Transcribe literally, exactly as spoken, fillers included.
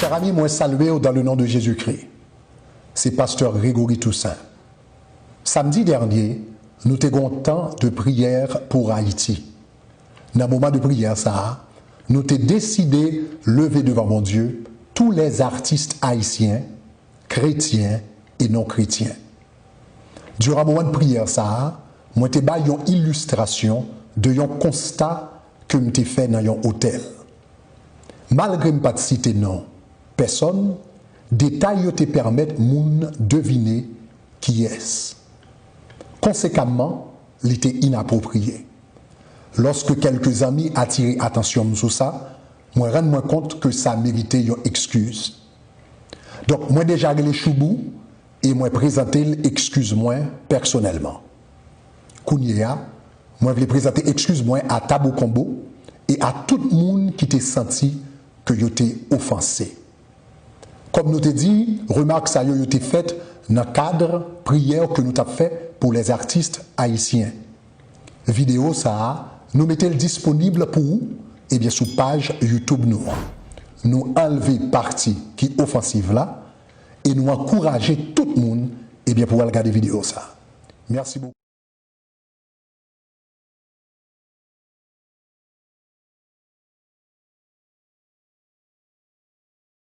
Chers amis, mwen salye w dans le nom de Jésus-Christ. Se pastè Gregory Toussaint. Samdi dènye, nou te gen yon tan de priyè pou Ayiti. Nan moman de priyè sa a, nou te deside leve devan Bondye tous les artistes haïtiens, chrétiens et non chrétiens. Diran moman de priyè sa a, mwen te bay yon ilistrasyon de yon konsta ke m te fè nan yon otèl. Malgre m pa t site non pèsòn, detay yo te pèmèt moun devine kiyès. Konsekamman, li te inapwopriye. Lòske kèlke zanmi atire atansyon m sou sa, mwen rann mwen kont ke sa merite yon ekskiz. Donk, mwen deja rele Choubou e mwen prezante l ekskiz mwen pèsonèlman. Kounye a, mwen vle prezante ekskiz mwen a Tabou Konbo e a tout moun ki te santi ke yo te ofanse. Kòm nou te di, remak sa yo, yo te fèt nan kad priyè ke nou t ap fè pou les artistes haïtiens. Videyo sa a, nou mete l disponib pou ou, ebyen, sou paj YouTube nou an. Nou anlve pati ki ofansiv la e nou ankouraje tout moun, ebyen, pou al gade videyo sa a. Mèsi bokou.